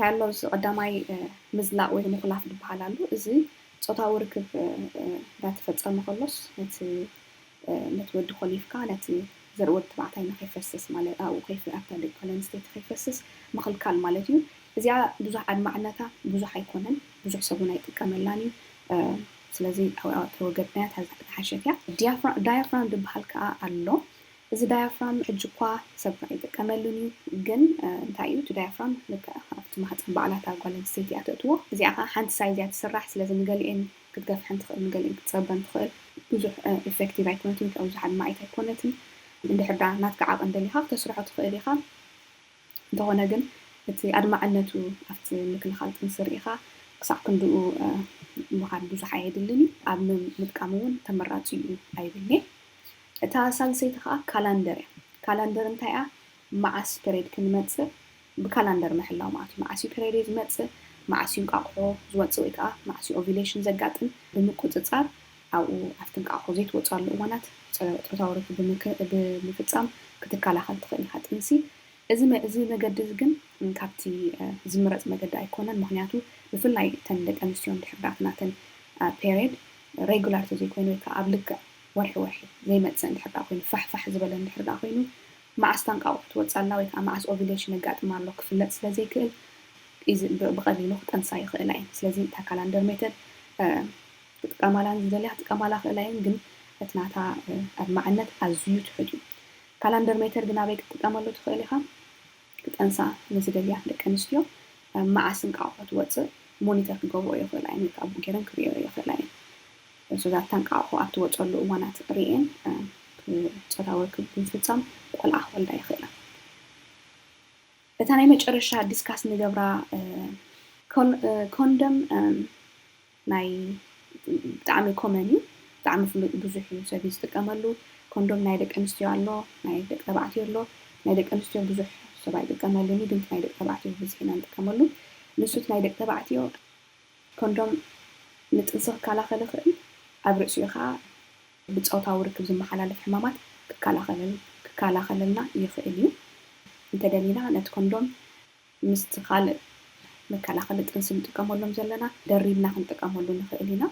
ኣሎ። እዚ ቀዳማይ ምዝላቕ ወይ ምኹላፍ ዝበሃል ኣሎ። እዚ ፆታዊ ርክብ እንዳተፈፀመ ከሎስ ነቲ ነቲ ወዲ ኮሊፍካ ነቲ ዘርኢ ወዲ ተባዕታይ ንኸይፈስስ ማለት ኣብኡ ኣብታ ደቂ ኣንስተይቲ ከይፈስስ ምኽልካል ማለት እዩ። እዚኣ ብዙሕ ኣድማዕነታ ብዙሕ ኣይኮነን፣ ብዙሕ ሰብ እውን ኣይጥቀመላን እዩ። ስለዚ ተወገድናያ ዝሓሸት እያ። ዳያፍራም ዝበሃል ከዓ ኣሎ። እዚ ዳያፍራም ሕጂ እኳ ሰብ ኣይጥቀመሉን እዩ፣ ግን እንታይ እዩ እቲ ዳያፍራም? ኣብቲ ማህፀን ባዕላታ ጓል ኣንስተይቲ እያ ተእትዎ። እዚኣ ከዓ ሓንቲ ሳይዝ እያ ትስራሕ። ስለዚ ንገሊኤን ክትገፍሐን ትኽእል፣ ንገሊኤን ክትፀበን ትኽእል። ብዙሕ ኢፌክቲቭ ኣይኮነትን፣ ብዙሕ ኣድማዒት ኣይኮነትን። እንድሕር ዳ ናትካ ዓቐን ደሊኻ ክተስርሖ ትኽእል ኢኻ። እንተኾነ ግን እቲ ኣድማዕነቱ ኣብቲ ምክልኻል ጥንሲ ርኢኻ ክሳዕ ክንድኡ ምኻድ ብዙሕ ኣየድልን እዩ። ኣብ ምጥቃም እውን ተመራፂ እዩ ኣይብልኒ። እታ ሳልሰይቲ ከዓ ካላንደር እያ። ካላንደር እንታይ እያ? መዓስ ፔሬድ ክንመፅእ ብካላንደር ምሕላው ማለት እዩ። መዓስ እዩ ፔሬድ ዝመፅእ፣ መዓስ እዩ እንቃቑሖ ዝወፅእ ወይ ከዓ መዓስ እዩ ኦቪሌሽን ዘጋጥም ብምቁፅፃር ኣብኡ ኣብቲ እንቃቑሖ ዘይትወፅኣሉ እዋናት ፆታዊ ርክብ ብምፍፃም ክትከላኸል ትኽእል ኢኻ ጥንሲ። እዚ መገዲ እዚ ግን ካብቲ ዝምረፅ መገዲ ኣይኮነን። ምክንያቱ ብፍላይ እተን ደቂ ኣንስትዮ እንድሕር ደኣ ናተን ፔሬድ ሬጉላር ተዘይኮይኑ ወይ ከዓ ኣብ ልክዕ ወርሒ ወርሒ ዘይመፅእ እንድሕር ደኣ ኮይኑ፣ ፋሕፋሕ ዝበለ እንድሕር ደኣ ኮይኑ፣ መዓስ ታንቃቑ ክትወፅእ ኣላ ወይ ከዓ መዓስ ኦቪሌሽን የጋጥም ኣሎ ክፍለጥ ስለ ዘይክእል ብቐሊሉ ክጠንሳ ይኽእላ እየን። ስለዚ እታ ካላንደር ሜተድ ክጥቀማላን ዝደልያ ክጥቀማላ ክእላ እየን፣ ግን እቲ ናታ ኣድማዕነት ኣዝዩ ትሑት እዩ። ካላንደር ሜተድ ግን ኣበይ ክትጥቀመሉ ትኽእል ኢኻ? ክጠንሳ ንዝደልያ ደቂ ኣንስትዮ መዓስ እንቃቑሖ ትወፅእ ሞኒተር ክገብርኦ ይኽእላ እየን ወይ ከዓ ቡክ ገይረን ክርእዮ ይኽእላ እየን። እሱዛት ታንቃቑሖ ኣብ ትወፀሉ እዋናት ርእየን ፆታዊ ርክብ ብምፍፃም ቆልዓ ክወልዳ ይኽእላ። እታ ናይ መጨረሻ ዲስካስ ንገብራ ኮንደም ናይ ብጣዕሚ ኮመን እዩ። ብጣዕሚ ፍሉጥ ብዙሕ እዩ ሰብ እዩ ዝጥቀመሉ። ኮንዶም ናይ ደቂ ኣንስትዮ ኣሎ፣ ናይ ደቂ ተባዕትዮ ኣሎ። ናይ ደቂ ኣንስትዮ ብዙሕ ሰብ ኣይጥቀመሉን እዩ፣ ግን ናይ ደቂ ተባዕትዮ ብብዝሒ ኢና ንጥቀመሉ። ንሱት ናይ ደቂ ተባዕትዮ ኮንዶም ንጥንሲ ክከላኸል ይኽእል፣ ኣብ ርእሲኡ ከዓ ብፆታዊ ርክብ ዝመሓላለፍ ሕማማት ክከላኸለልና ይኽእል እዩ። እንተደሊና ነቲ ኮንዶም ምስቲ ካልእ መከላኸሊ ጥንሲ ንጥቀመሎም ዘለና ደሪብና ክንጥቀመሉ ንኽእል ኢና።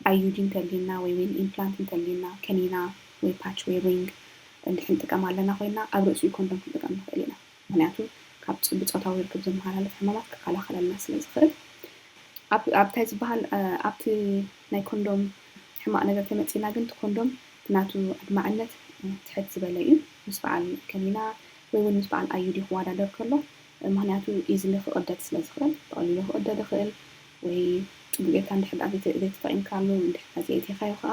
ኣይ ዩ ዲ እንተሊና ወይ ወይ ኢምፕላንት እንተሊና፣ ከኒና ወይ ፓች ወይ ሪንግ እንድሕር ንጥቀም ኣለና ኮይና ኣብ ርእሲኡ ኮንዶም ክንጥቀም ንኽእል ኢና። ምክንያቱ ካብ ብፆታዊ ርክብ ዝመሓላለፍ ሕማማት ክከላኸለልና ስለ ዝኽእል። ኣብታይ ዝበሃል ኣብቲ ናይ ኮንዶም ሕማቕ ነገር ተመፂና ግን እቲ ኮንዶም ናቱ ኣድማዕነት ትሕት ዝበለ እዩ ምስ በዓል ከኒና ወይ እውን ምስ በዓል ኣይ ዩ ዲ ክወዳደር ከሎ። ምክንያቱ ኢዝሊ ክቕደድ ስለ ዝኽእል ብቐሊሉ ክቕደድ ይኽእል ወይ ፅቡቅ ጌርካ እንድሕር ዘይተጠቂምካሉ እንድሕር ዘይእቲኻዮ ከዓ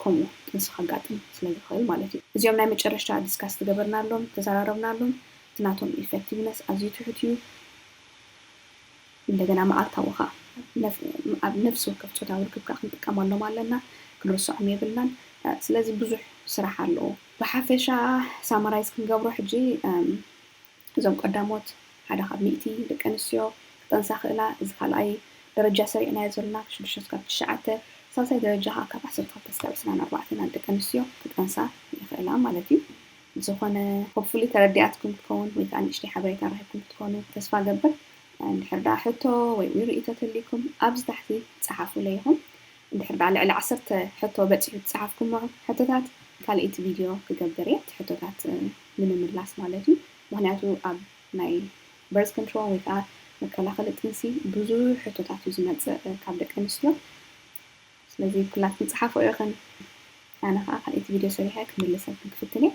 ከምኡ ጥንሲ ከጋጥም ስለ ዝኽእል ማለት እዩ። እዚኦም ናይ መጨረሻ ዲስካስ ዝገበርናሎም ተዘራረብናሎም እቲ ናቶም ኢፌክቲቭነስ ኣዝዩ ትሑት እዩ። እንደገና መዓልታዊ ከዓ ኣብ ነፍሲ ወከፍ ፆታዊ ርክብ ከዓ ክንጥቀመሎም ኣለና፣ ክንርስዖም የብልናን። ስለዚ ብዙሕ ስራሕ ኣለዎ። ብሓፈሻ ሳማራይዝ ክንገብሮ ሕጂ እዞም ቀዳሞት ሓደ ካብ ሚእቲ ደቂ ኣንስትዮ ክጠንሳ ክእላ። እዚ ካልኣይ ደረጃ ሰሪዕናዮ ዘለና ሽዱሽተ ካብ ትሽዓተ፣ ሳልሳይ ደረጃ ከዓ ካብ ዓሰርተ ክልተ ክሳብ ዕስራን ኣርባዕተን ደቂ ኣንስትዮ ክጠንሳ ይኽእላ ማለት እዩ። ዝኾነ ሆፕፉሊ ተረዲኣትኩም ክትከውን ወይ ከዓ ንእሽተይ ሓበሬታ ረኺብኩም ክትኮኑ ተስፋ ገብር። እንድሕር ደኣ ሕቶ ወይ እውን ርእይቶ ተልይኩም ኣብዚ ታሕቲ ጸሓፉለይ ኢኹም። እንድሕር ደኣ ልዕሊ ዓሰርተ ሕቶ በጺሑ ዝጸሓፍኩሞ ሕቶታት ካልኣይቲ ቪድዮ ክገብር እየ፣ እቲ ሕቶታት ንምምላስ ማለት እዩ። ምክንያቱ ኣብ ናይ በርዝ ኮንትሮል ወይ ከዓ መከላኸሊ ጥንሲ ብዙሕ ሕቶታት እዩ ዝመጽእ ካብ ደቂ ኣንስትዮ። ስለዚ ኩላትኩም ጸሓፎ ኢኽን፣ ኣነ ከዓ ካልኣይቲ ቪድዮ ሰሪሐ ክምልሰልኩም ክፍትን እየ።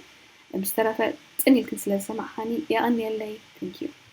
ብዝተረፈ ጽን ኢልክን ስለ ዝሰማዕኻኒ የቐንየለይ። Thank you።